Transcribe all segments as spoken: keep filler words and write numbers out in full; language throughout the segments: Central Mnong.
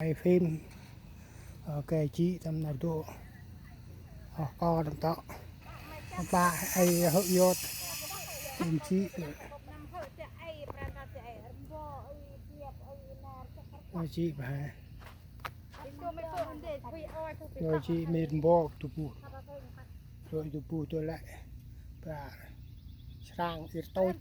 Ai phim. Ok, jê̆ tâm nar dô. Ơ, ko tâm tŏ. Ba ai hơ yot. Phim jê̆. Ơ, jê̆ ba. Ơ, jê̆ mê mbô tu bu. Dô tu bu dô lĕ. Ba. Srăng ir tôch.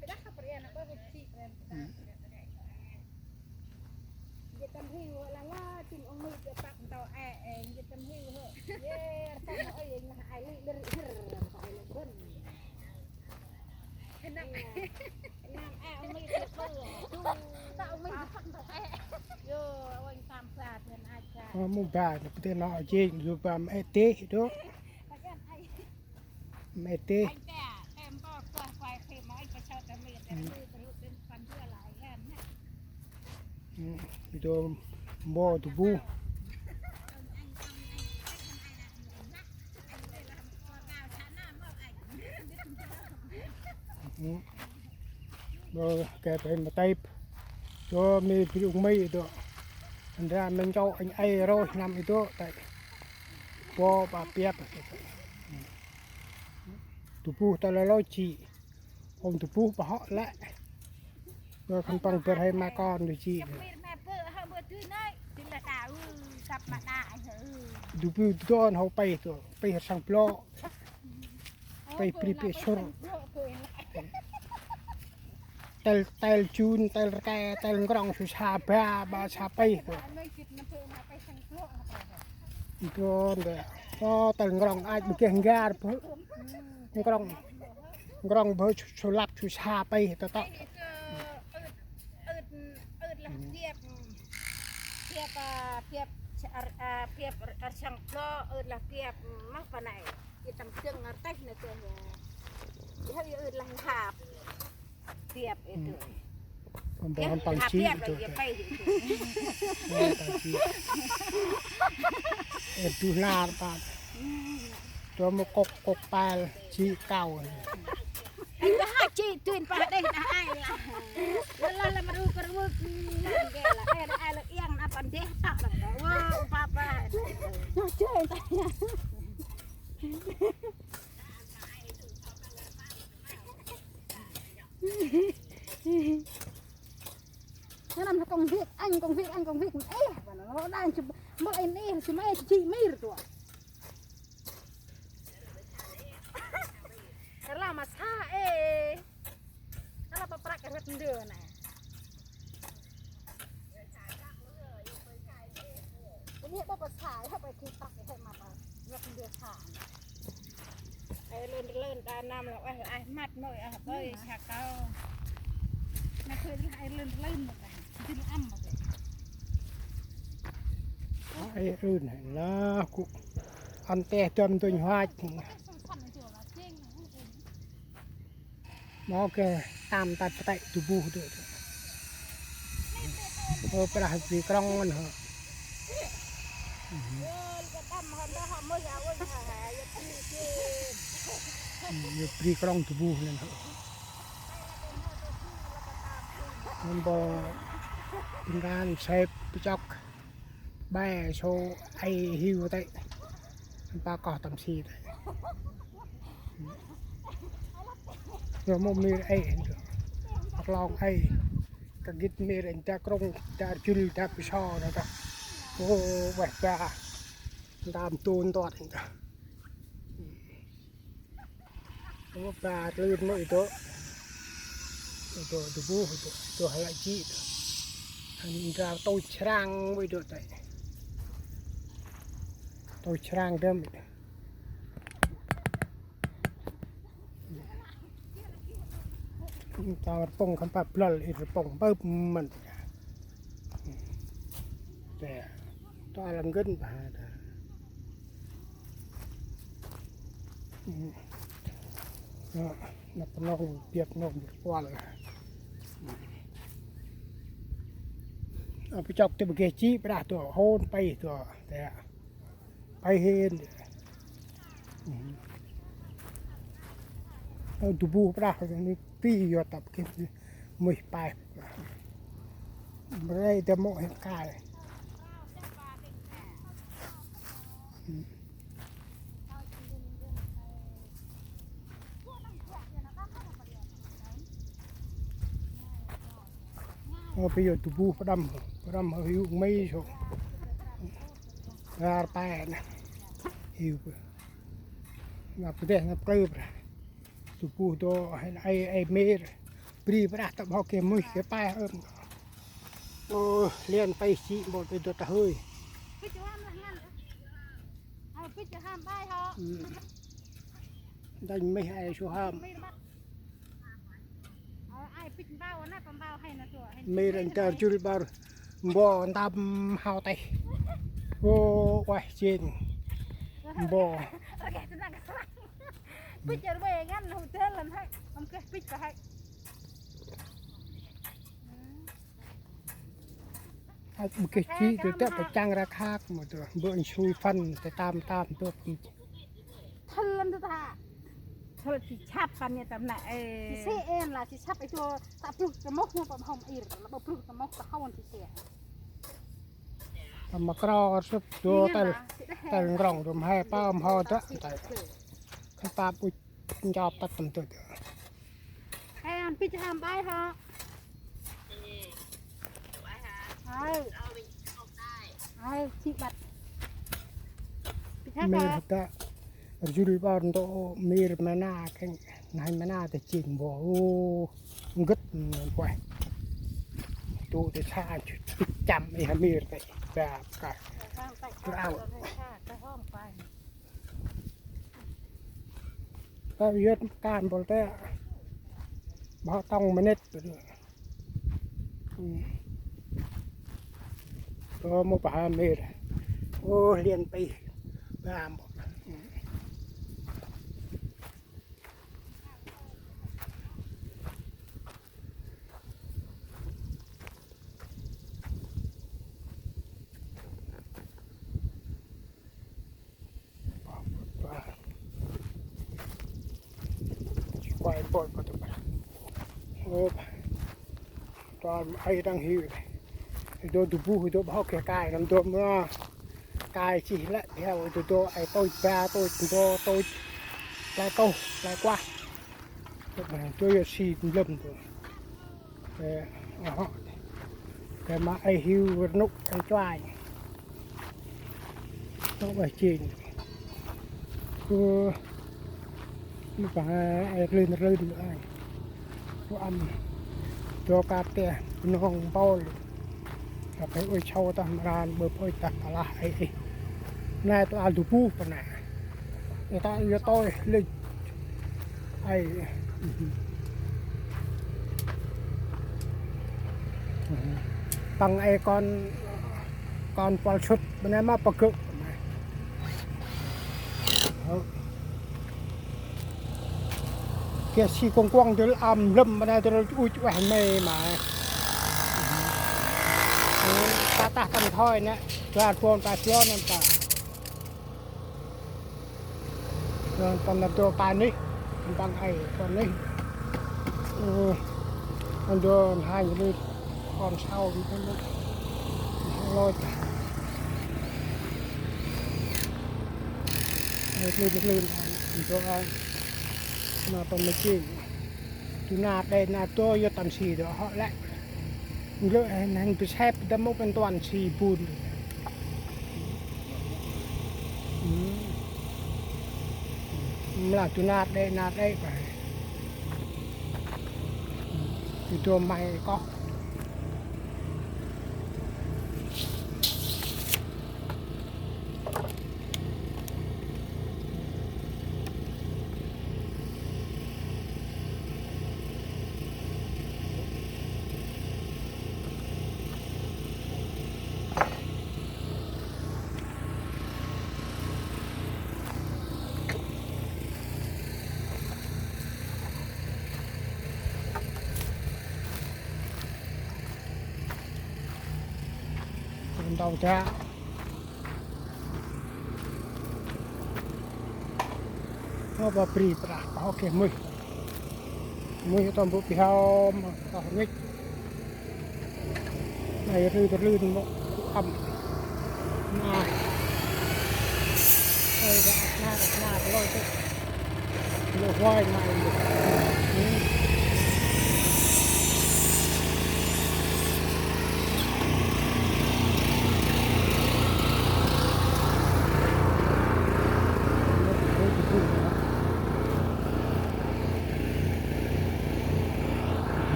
Ơ, mô ba, nê, pơtê nô jêng, dô ba mê tê, dô. Mê tê. Dô mbo dô bu. Dô ke pe ma têp. Dô mê bri ung mê dô. Ndra mê nchô anh ai rôh năm i dô tê. Bo ba piăp. Dô bu ta lơ lơ jê̆. Ôm dô bu ba hŏ lĕ. Dô khân păng bơr hơi ma kon dô jê̆. Dô bu dô hŏ pê dô. Pê srăng blŏ. Pê bri pê sur. Tel, tel jun, tel rke, tel ngrong, su sa ba, ba sa pê. Dô ndơ. Ô, tel ngrong ach bơ geh nggar bơ. Ngrong, ngrong bơ su, su lăp, su sa pê, tơ tŏ. Ưt, ưt lah biăp, biăp, a, biăp, ar, a, biăp, ar, ar srăng blŏ, ưt lah biăp, mah pa nai. Ê tâm dâng ar têh nê kơ. Ê, ê, ê, lah hap. Biăp ê dô. Ôm bơ hăm păng jê̆ biăp dô. Ê, păng jê̆. Ê, dô nar păng. Dô mô kôk, kôk pal, jê̆ kao. Ê, ba ha jê̆ duyên pa đeh đah ai lah. Lah, lah, lah, mru kơ rvơk, lah, gê lah. Ê, ê, lah, iăng na păng đeh tŏ lah. Wa, u pa pa. Nó jê̆ ta. Nó nằm nó công việc, anh công việc, anh công việc. Ê, và nó đang chụp, mơ anh ê, chụp mê, chụp chị Mir tua. Kala masa ê. Kala paprak rep ndơ nè. Ini apa pasal? Apa kita pakai mata? Nggak dia sa. Ai lơn lơn ta năm là ai ai măt môi ai bơi sa kau. Nè khơi ai lơn lơn mà ta. Jin âm mà ta. Ai ưn lah ku ăn teh dơm tunh hoach. Mâu geh tam tat pơtĕ dŭ buh dŭ. Ơ, prah bri krŏng ngăn hŏ. Ơ, bri krŏng dŭ buh ngăn hŏ. Ngăn bơ bưng kan sep pơchok. Bai sô ai hiu tê. Pa koh tâm si tê. Yo mô mir ai. Aklong ai. Ka gĭt mir ai ta krŭng, ta jŭl, ta pơso, ta ta. Ô, weh ba. Tam tun tot ta. Ơ, ba lưn mơ i dô. I dô, dô bu, i dô, i dô hala ji. Hăn ra tôi chrang mơ i dô tê. Tôi chrang dơm. Tao rpông khăm pap blol, i rpông bơp măn. Tê, tao lăng gân ba. Nă, nă pnong biăp nong biăp kual. Ơ, pơchok tê bơgê ji, prah tơ, hôn pay tơ, tê. Pay hên. Ơ, dŭ buh prah, nê ti yo tăp kĭt, muih pay. Mrê tê mô hên kai. Ơ, pê yơh du bu pơđăm, pơđăm hiu mây sô. Rar pe nă. Hiu pơ. Ngăp deh, ngăp klơ pơ. Du bu dô, ai, ai, ai mir. Bri pơđah tăp hŏ geh muih geh pe ơm. Ơ, lian pe si bol pe dô ta hơi. Đanh mih ai su ham. Mir ăn tar jul bar mbo ntăm hao teh. Ô, ueh, jêng. Mbo. Hăch mâu geh ji, tơ tĕ pơchăng ra khak mâu tơ. Bơ̆ sui phân tơ tam tam tơ. Thâl lăm tơ ta. Thâl si săp pan nê tâm nă ê. Si ê lah si săp ê tơ ta bruh ta mâu nô păm hom ir, lah bơ̆ bruh ta mâu ta hôn si sê. Tâm ma kro sŭp tơ têl, têl ngrong rŭm he pơm hô tơ. Khân pap ŭch nchop tât tâm tơ. Ê, ăn pich ham bai hŏ. Ơ. Ơ, si băt. Pich ham mir bai. Tơ. Rjul bar ntô mir mena keng, nai mena tơ ching bo. Ô, ngget kueh. Tơ tơ sa chăm ê ha mir tơ. Ba ka. Krao. Tơ yơt kan bol tơ. Ba tong minit. Ơ, mâu pa ha mir. Ô, lian pe. Ba mâu. Quay bôi bôi bôi. Ôp. Toàn ai đang hiu. Dô du bu, dô bhok kê kai, năm dô mơ. Kai chih lĕ, theo dô dô ai tôi ba, tôi dô, tôi. Lai tôi, lai qua. Dô yô si lơm dô. Ê, ơ, kê ma ai hiu rnuk, ai chuai. Tôk ƀah jêng. Ơ, mâu pa ai rlưn rlưn ai. Ơ, ăn. Dô kăp tê, nong mpôl. Kăp tê ôi chau tah mran, bơ̆ ôi tah kalah ai ih. Nai tơ al du bu pa nai. Ê, ta yô tôi, lĕ. Ai. Păng ai kon, kon pol sŭt, bơnai ma pơgơ̆. Kê si kuŏng kuŏng dơl am lơm, bơnai dơl ŭch ueh mê ma. Ta tah tâm thoi nê, dua bon ta dua nê ta. Ơ, tâm năp dô pa nih, tâm păng ai pa nih. Ơ, tâm dô hai lít, kon sau đi tâm dô. Lôi. Ai, lôi, lôi, lôi, tâm dô ai. Nă tâm mê chêng. Tu nă đê nă dô yô tâm si dô hŏ lĕ. Lơ hên hên tu sep tâm mâu pên tuan si bun. Mla tu nă đê nă đê pa. Tu dô mai koh. Ntau chă. Ơ, ba bri prah, ba hŏ geh muih. Muih tơm bŭ bihom, tơm ngĭch. Nai rư tơ lưn mŏ, ăm. Nai. Ơi, ba ăp na, ăp na, lôi tơ. Lôi huai nai.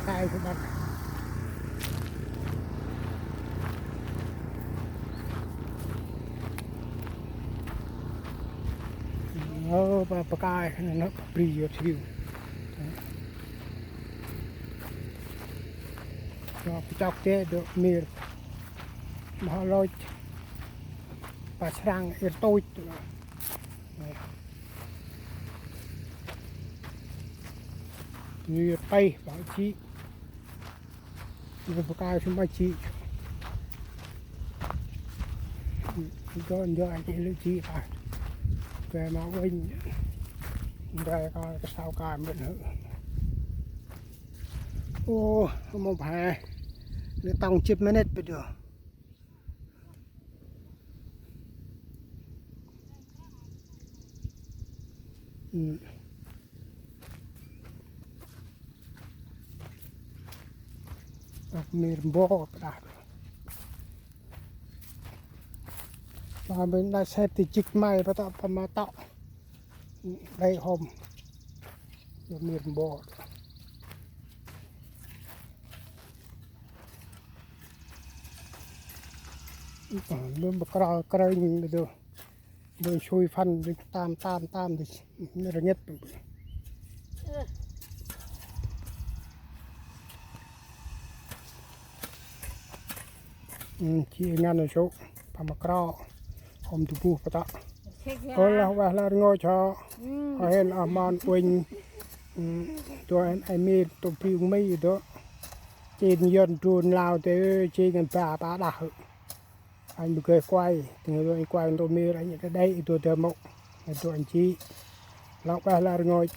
Tay sơ ƀăt. Ơ, pa, pa kai, nă, pa bri yo thiu. Yo, pa chok te, dô mir. Ba lôch. Pa srăng ir tuch. Mir pay, ba chi. Nơ, bơh kai sum ăch jê̆. Dô, dô, ăch lĕ jê̆ ta. Kơi ma uănh. Ndrel kơi kơ sau kai mĭn hơ. Ô, mâu phe. Lĕ tŏng jê̆t minit bơh dô. Ơ. Ơ, mir mbo pơdah. Ba mĭn đah sep ti jik mai pa tŏ pa ma tŏ. Đei hôm. Ơ, mir mbo. Ơ, lŭm bơh krơ krơ ning đô. Bơh sui phăn đô tam tam tam đô. Rngêt. Ơ, chi ngăn nơ sŭ. Pa ma krơ. Hôm du buh pa tŏ. Ơ, lah wah lah rngôch hŏ. Ơ, hên oh mon uănh. Ơ, dô hên ai mir tô priu mi dô. Chin yon drun lao tê, chin ngăn ba ta đah. Anh bơh geh kuay, tưng dô anh kuay dô mir, anh ta đei dô dơ mâu. Dô anh chi. Lah wah lah rngôch.